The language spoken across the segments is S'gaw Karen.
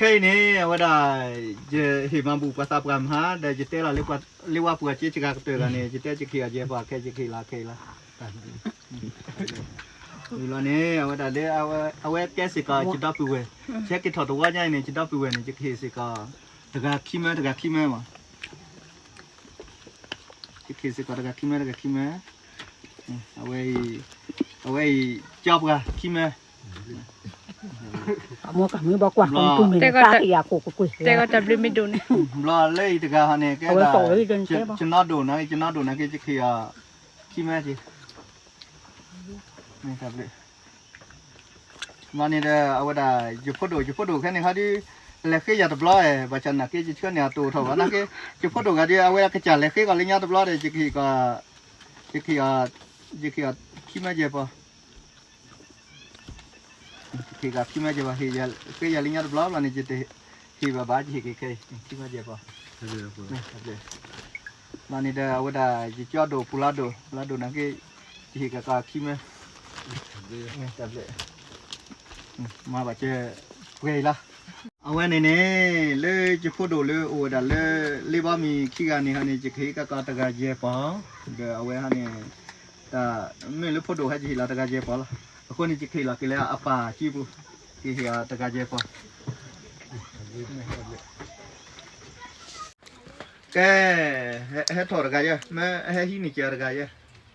ခဲအံၤန့ၣ် အဝဲဒၣ် ယဟ့ၣ်မၤဘူၣ်ပှၤသးပှၢ်မဟါ ဒီးယတဲလီၤလၢပှၤ လၢဝဲပှၤက့စှၤကတၢၢ်ဂၤန့ၣ် ယတဲယကဟ့ၣ်အီၤယဲၢ်ပီၤ ခဲယကဟ့ၣ်လီၤခဲအံၤလီၤ. လီၤန့ၣ် အဝဲဒၣ်လၢ အဝဲကဲစ့ၢ်ကီး ယဒီပုၢ်ဝဲၢ် ဆဲက့ၤထီၣ်တဝီညါအံၤန့ၣ် ယဒီပုၢ်ဝဲၢ်န့ၣ် ယကဟ့ၣ်စ့ၢ်ကီး တဂၤခံမၢ တဂၤခံမၢမး ယကဟ့ၣ်စ့ၢ်ကီးတဂၤခံမၢ တဂၤခံမၢ အဝဲအံၤ အဝဲအံၤ ကၠီပှၤခံမၢ တဲကီးတၢ်ဘျုးမ့ၢ်ဒိၣ်န့ၣ် ဘျီလၢအံၤတဂၤဟီန့ၣ် ကဲဒၣ် ကနီဒိၣ်နၤ ကနီဒိၣ်နၤက့ ယကဟ့ၣ်အီၤ ခံမၢက့ တၢ်ဘျုး မ့ၢ်န့ၣ်ဒီး အဝဲဒၣ် ယဖိဒိၣ် ယဖိဒိၣ်ခဲန့ၣ်ခါဒုး လဲၤဃ့ယၤတဘျီ ဘၣ်ဆၣ်နာ်က့ ယဆှၢန့ၢ်အတိၢ်ထီၣ်ဘၣ်နာ်က့ ယဖိဒိၣ်ဂၤဒုး အဝဲကစၢ်လဲၤဃ့ကီးလၢညါတဘျီဒီး ယကဟ့ၣ်ကီး ယကဟ့ၣ်အီၤ ယကဟ့ၣ်အီၤခံမၢယဲၢ်ပီၤ ယကဟ့ၣ်ကီးခံမၢယဲၢ်ပီၤ ဟ့ၣ်ယၤလၢညါတဘျီဘျီန့ၣ် ယတဟ့ၣ်ဘၣ်ဘၣ် ယဟ့ၣ်က့ၤခဲအံၤ ခံမၢယဲၢ်ပီၤ ဘျီန့ၣ်ဒီး အဝဲဒၣ် ယကၠီဒိၣ် ပူၤလါဒိၣ် ပူၤလါဒိၣ်နာ်က့ ယဟ့ၣ်ကကီးခံမၢ တၢ်ဘျုး မၤဘၣ်ကဲ ပှဲၤအံၤလီၤ အဝဲန့ၣ်န့ၣ် လၢယဖိဒိၣ်လၢအိၣ်ဝဲဒၣ်လၢ လ့ဘီမံၤခံဂၤန့ၣ်ဟီန့ၣ် ယကဟ့ၣ်ကကီးတဂၤယဲၢ်ပီၤ ဒီးအဝဲဟီန့ၣ် တၢ်မ့ၢ်လၢဖိဒိၣ်ဟဲယဟ့ၣ်လီၤတဂၤယဲၢ်ပီၤလီၤ အဃိန့ၣ် ယကဟ့ၣ်လီၤက့ၤလၢအပၢ်စုပူၤ ကဟ့ၣ်အီၤတဂၤယဲၢ်ပီၤ ကဲ ဟဲထီၣ်တဂၤယဲၢ် မ့ၢ်ဟဲဟံးန့ၢ်က့ၤတဂၤယဲၢ်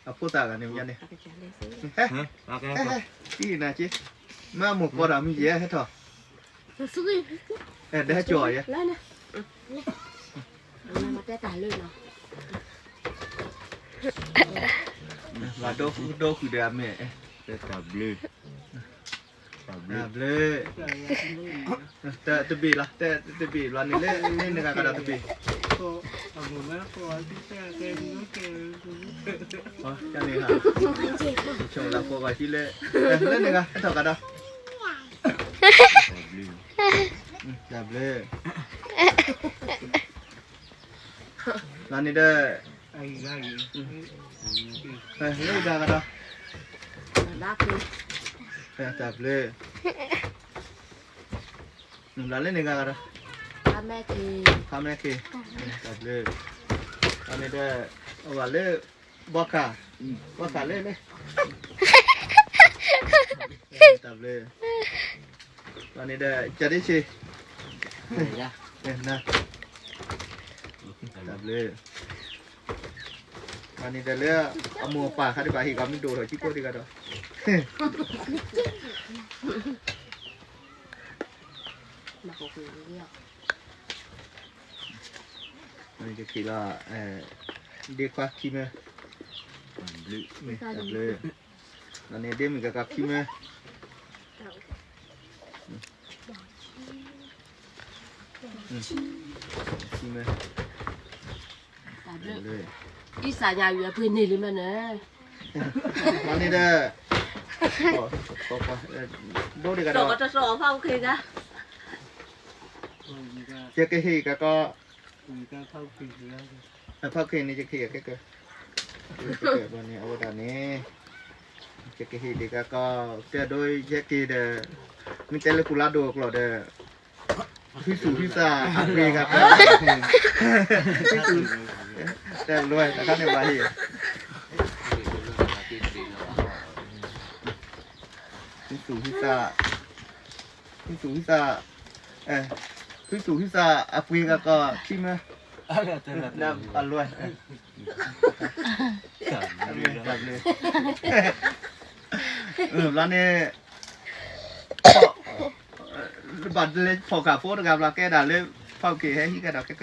အဖိသၣ်ဂၤန့ၣ်မ့ၢ်န့ၣ် ဟဲ ဟဲ ဟဲ နၤက့ မ့ၢ်အမိၢ်ကိးတၢ်မံၤယဲၢ် ဟဲထီၣ် ဒီးဟဲကၠီယဲၢ် ဘၣ်ဒိဃုာ်ဒီးအမဲာ် တၢ်ဘျုး တၢ်ဘျုး တဘ့ၣ်လီၤ တဘ့ၣ်လီၤန့ၣ်လၢ လၢနဂၤကဒီးတဘ့ၣ် တၢ်န့ၣ် ဆိလၢဖိဂၤဆံလၢ လၢနဂၤဟဲထီၣ်ကဒီး တၢ်ဘျုး လီၤန့ၣ်ဒီး လၢနဂၤကဒီး တၢ်ဘျုး လီၤလၢနဂၤကဒီး ဖါမဲခ့ တၢ်ဘျုး လီၤန့ၣ်ဒီး အဝဲလၢ ဘီခါ ဘီခါလၢလၢ တၢ်ဘျုး လီၤန့ၣ်ဒီး ကၢ်ဒ့ဆ့ တၢ်ဘျုး လီၤန့ၣ်ဒီးလၢ အမိၢ်အပၢ်ခါဒံးဘၣ်ဟ့ၣ်ကီးမ့ၢ်ဒိၣ်ထီၣ်ခံကိးဒံးကဒီး ယက့ၤလီၤ ဒ့ခွါခံမၢ တၢ်ဘျုး လီၤန့ၣ်ဒ့မုၣ်ကကီးခံမၢ ခံမၢ တၢ်ဘျုး အံသၣ်ညါအံၤအပှ့ၤန့ၢ်လံမ့ၢ်န့ၣ် လီၤန့ၣ်ဒီး ဒိဒံးကဒီး တၢ်ကတၢၢ်ဖးအူခ့ဂၤ ယကဟ့ၣ်ကကီး ဖးအူခ့န့ၣ် ယကဟ့ၣ်ကကီး ဘျီန့ၣ် အဝဲဒၣ်န့ၣ် ယကဟ့ၣ်ဒံးကကီး ကဲဒိယဟဲက့ၤဒီး မ့ၢ်တဲလၢပူၤလါဒိၣ်အကျိာ်ဒီး ဟုသူၣ်ဟုသးအပှ့ၤကကီး ဟုသူၣ် တဲလွဲတခါန့ၣ်ဘၣ်ဟ့ၣ် ဟုသူၣ်ဟုသး ဟုသူၣ်ဟုသး ဟုသူၣ်ဟုသးအပှ့ၤကကီးခံမၢ အလွဲ တၢ်ဘျုး ဘျီန့ၣ် ဘၣ်လၢဖီၣ်ဃာ်ဖိတဂၤဘျီကဲဒၣ်လၢ ဖီၣ်က့ၤဟဲဟံးကဒီးခဲက ဘၣ်ဟံး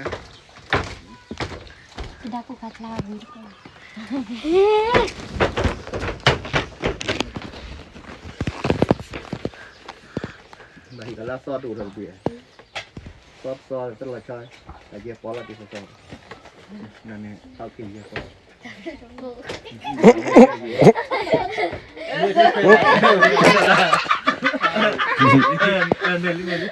ကလါသီဒိၣ်ထီၣ်တဘ့ၣ် သီသီတလီၤဆီ အယဲၢ်ပီလီၤတံၢ်သီသီ နန့ၣ် ဖီၣ်က့ၤယဲၢ်ပီ န့ၣ်လံန့ၣ်လံ